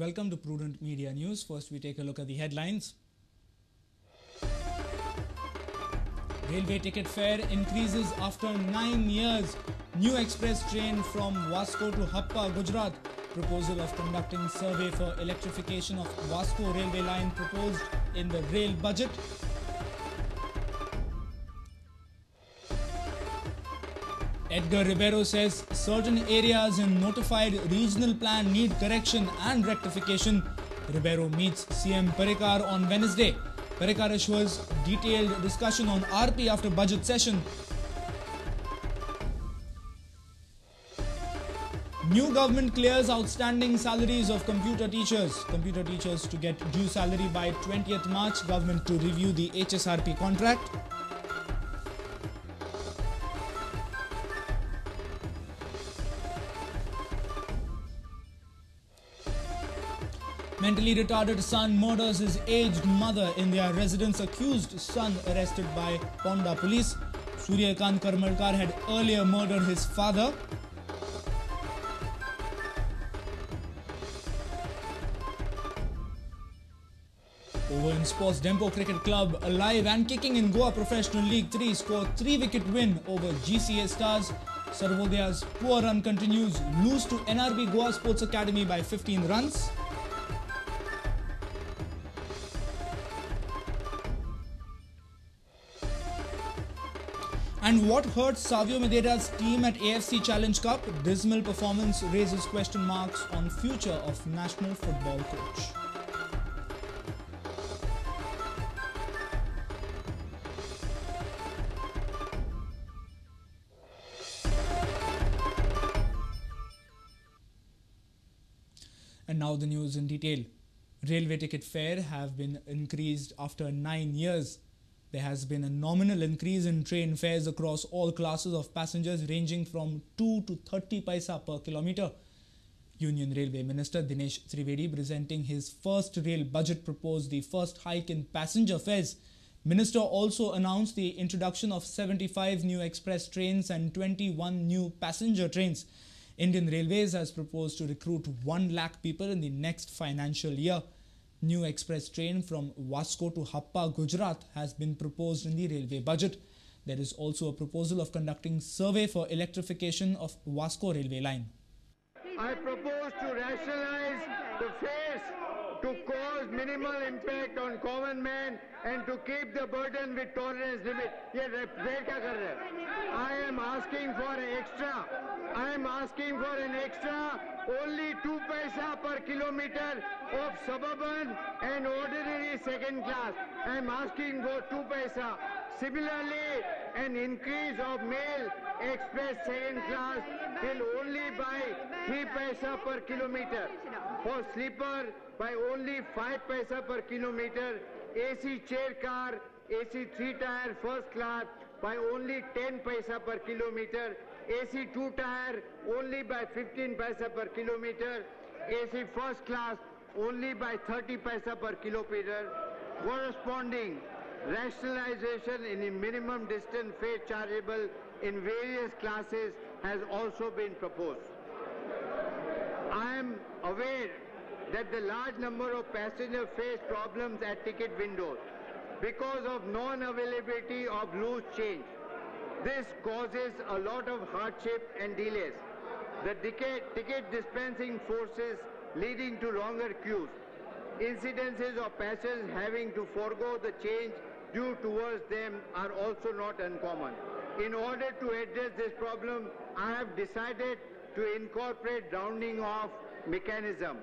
Welcome to Prudent Media News. First, we take a look at the headlines. Railway ticket fare increases after 9 years. New express train from Vasco to Happa, Gujarat. Proposal of conducting survey for electrification of Vasco railway line proposed in the rail budget. Edgar Ribeiro says certain areas in notified regional plan need correction and rectification. Ribeiro meets CM Parrikar on Wednesday. Parrikar assures detailed discussion on RP after budget session. New government clears outstanding salaries of computer teachers. Computer teachers to get due salary by 20th March. Government to review the HSRP contract. Mentally retarded son murders his aged mother in their residence. Accused son arrested by Ponda police. Suryakant Karmalkar had earlier murdered his father. Over in sports, Dempo Cricket Club alive and kicking in Goa Professional League 3 scored 3-wicket win over GCA Stars. Sarvodaya's poor run continues, lose to NRB Goa Sports Academy by 15 runs. And what hurt Savio Medeira's team at AFC Challenge Cup? Dismal performance raises question marks on future of national football coach. And now the news in detail. Railway ticket fare have been increased after 9 years. There has been a nominal increase in train fares across all classes of passengers ranging from 2 to 30 paisa per kilometre. Union Railway Minister Dinesh Trivedi, presenting his first rail budget, proposed the first hike in passenger fares. Minister also announced the introduction of 75 new express trains and 21 new passenger trains. Indian Railways has proposed to recruit 1 lakh people in the next financial year. New express train from Vasco to Happa, Gujarat has been proposed in the railway budget. There is also a proposal of conducting survey for electrification of Vasco railway line. I propose to rationalize the fares to cause minimal impact on common man and to keep the burden with tolerance limit. I am asking for extra. I am asking for an extra only 2 paisa per kilometer of suburban and ordinary second class. I am asking for 2 paisa. Similarly, an increase of mail express second class will only by 3 paisa per kilometer. For sleeper, by only 5 paisa per kilometer. AC chair car, AC 3-tier first class by only 10 paisa per kilometer. AC 2-tier only by 15 paisa per kilometer. AC first class only by 30 paisa per kilometer. Corresponding rationalization in the minimum distance fare chargeable in various classes has also been proposed. I am aware that the large number of passengers face problems at ticket windows because of non-availability of loose change. This causes a lot of hardship and delays. The ticket dispensing forces leading to longer queues. Incidences of passengers having to forego the change due towards them are also not uncommon. In order to address this problem, I have decided to incorporate rounding off mechanism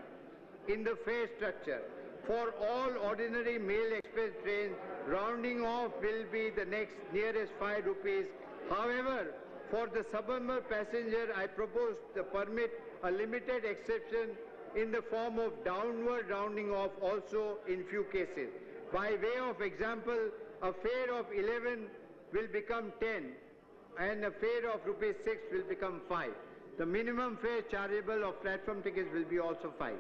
in the fare structure. For all ordinary mail express trains, rounding off will be the next nearest 5 rupees. However, for the suburban passenger, I propose to permit a limited exception in the form of downward rounding off also in few cases. By way of example, a fare of 11 will become 10 and a fare of rupees 6 will become 5. The minimum fare chargeable of platform tickets will be also 5.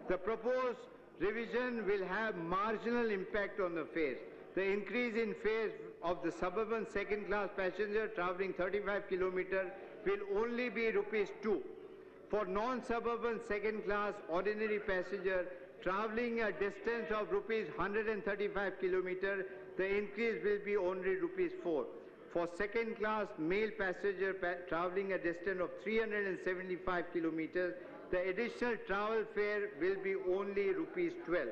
The proposed revision will have marginal impact on the fares. The increase in fares of the suburban second class passenger traveling 35 kilometers will only be rupees 2. For non-suburban second class ordinary passenger travelling a distance of rupees 135 kilometer, the increase will be only rupees 4. For second class male passenger travelling a distance of 375 kilometers, the additional travel fare will be only rupees 12.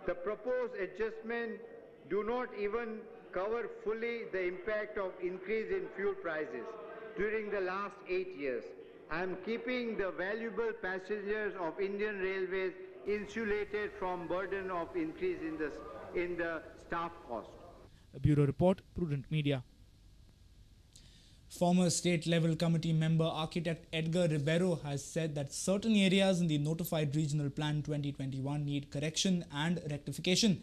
The proposed adjustment do not even cover fully the impact of increase in fuel prices during the last 8 years. I am keeping the valuable passengers of Indian Railways insulated from burden of increase in the staff cost. A Bureau Report, Prudent Media. Former state level committee member architect Edgar Ribeiro has said that certain areas in the notified regional plan 2021 need correction and rectification.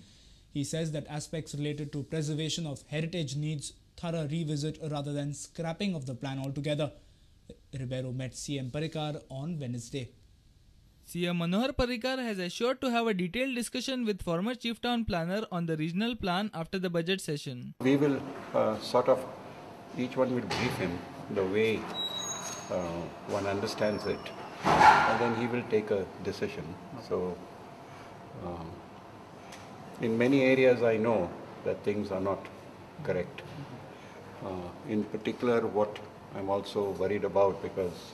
He says that aspects related to preservation of heritage needs thorough revisit rather than scrapping of the plan altogether. Ribeiro met CM Parrikar on Wednesday. CM Manohar Parrikar has assured to have a detailed discussion with former Chief Town Planner on the regional plan after the budget session. We will sort of, each one will brief him the way one understands it, and then he will take a decision. So, in many areas I know that things are not correct. In particular, what I'm also worried about, because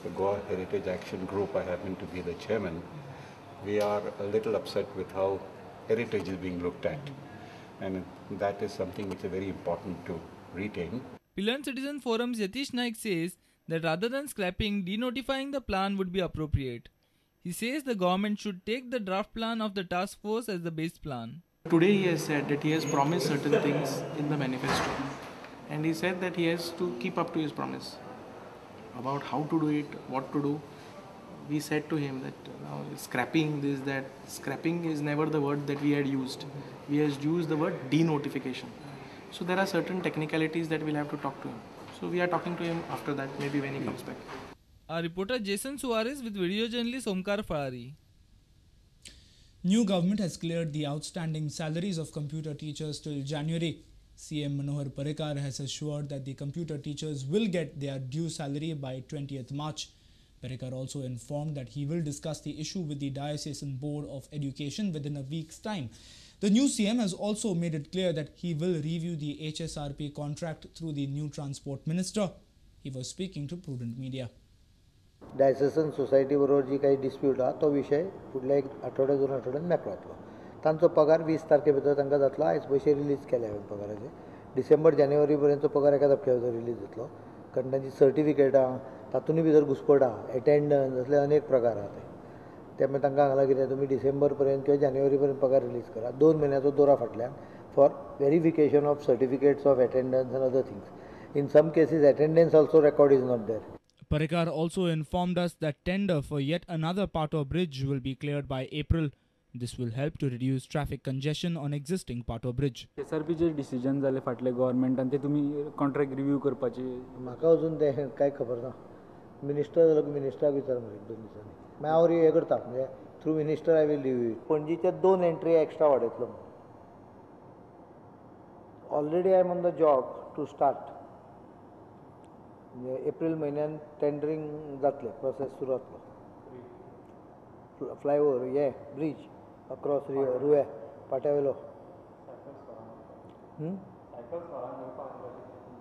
the Goa Heritage Action Group, I happen to be the chairman, we are a little upset with how heritage is being looked at. And that is something which is very important to retain. Pilern Citizen Forum's Yatish Naik says that rather than scrapping, denotifying the plan would be appropriate. He says the government should take the draft plan of the task force as the base plan. Today he has said that he has promised certain things in the manifesto. And he said that he has to keep up to his promise about how to do it, what to do. We said to him that now scrapping this, that, scrapping is never the word that we had used. We had used the word denotification. So there are certain technicalities that we'll have to talk to him. So we are talking to him after that, maybe when he comes back. Our reporter Jason Suarez with video journalist Omkar Farari. New government has cleared the outstanding salaries of computer teachers till January. CM Manohar Parrikar has assured that the computer teachers will get their due salary by 20th March. Parrikar also informed that he will discuss the issue with the Diocesan Board of Education within a week's time. The new CM has also made it clear that he will review the HSRP contract through the new Transport Minister. He was speaking to Prudent Media. Diocesan Society बरोबर जी काही dispute आहा तो विशय फुडल्या एक आठवड्या दोन आठवड्यान मेकळो जातलो. तांचो पगार 20 तारखे भितर तांकां जातलो. आयज पयशे रिलीज केले हांवें पगाराचे. डिसेंबर जानेवारी पर्यंतचो पगार एका धपक्या भितर रिलीज जातलो. कारण तांची सर्टिफिकेटां तातूंतय भितर घुसपट आहा, एटेंडन्स असले अनेक प्रकार आहा ते. त्यामुळे तांकां सांगलां कितें तुमी डिसेंबर पर्यंत किंवा जानेवारी पर्यंत पगार रिलीज करा. 2 म्हयन्याचो दोरा फाटल्यान for verification of certificates of attendance and other things. In some cases attendance also record is not there. Parrikar also informed us that tender for yet another Pato bridge will be cleared by April. This will help to reduce traffic congestion on existing Pato bridge. SRP J decision जाले फाटले गव्हर्मेंटान ते तुमी contract review करपाचे. म्हाका अजून तें कांय खबर ना. मिनिस्टर जालो की मिनिस्टराक विचार मरे 1-2 दिसांनी. मागीर हांव हें करता, म्हणजे through minister I will review. पणजीचे 2 entry extra वाडयतलो. Already I am on the job to start. म्हणजे एप्रील म्हयन्यान टेंडरींग जातलें, प्रोसेस सुरू जातलो. फ्लायओवर हे ब्रीज अक्रॉस रुया पाट्या वयलो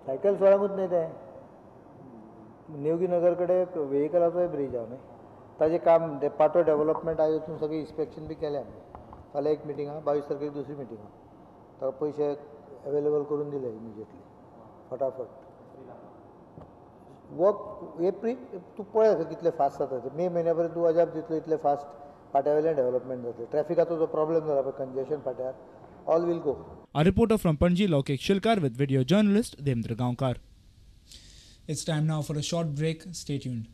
सायकल स्वरांकूच न्हय तें. नेवगी नगर कडेन वेहिकलाचोय ब्रीज आहा न्हय, ताजें काम ते पाटो डेवलपमेंट आयज वचून सगळें इन्स्पेक्शन बी केलें आमी. फाल्यां एक मिटींग आहा, 22 तारखेक दुसरी मिटींग आहा. ताका पयशे अवेलेबल करून दिले इमिजिएटली फटाफट. वर्क एप्रील तूं पळय कितलें फास्ट जाता तें. मे म्हयन्या पर्यंत तूं अजाप दितलो इतलें फास्ट पाट्या वयल्यान डेवलपमेंट जातलें. ट्रॅफिकाचो जो प्रॉब्लम जाला पळय congestion पाट्यार, all will go. A reporter from Panaji, Laukik Shilkar with video journalist Devendra Gaonkar. It's time now for a short break. Stay tuned.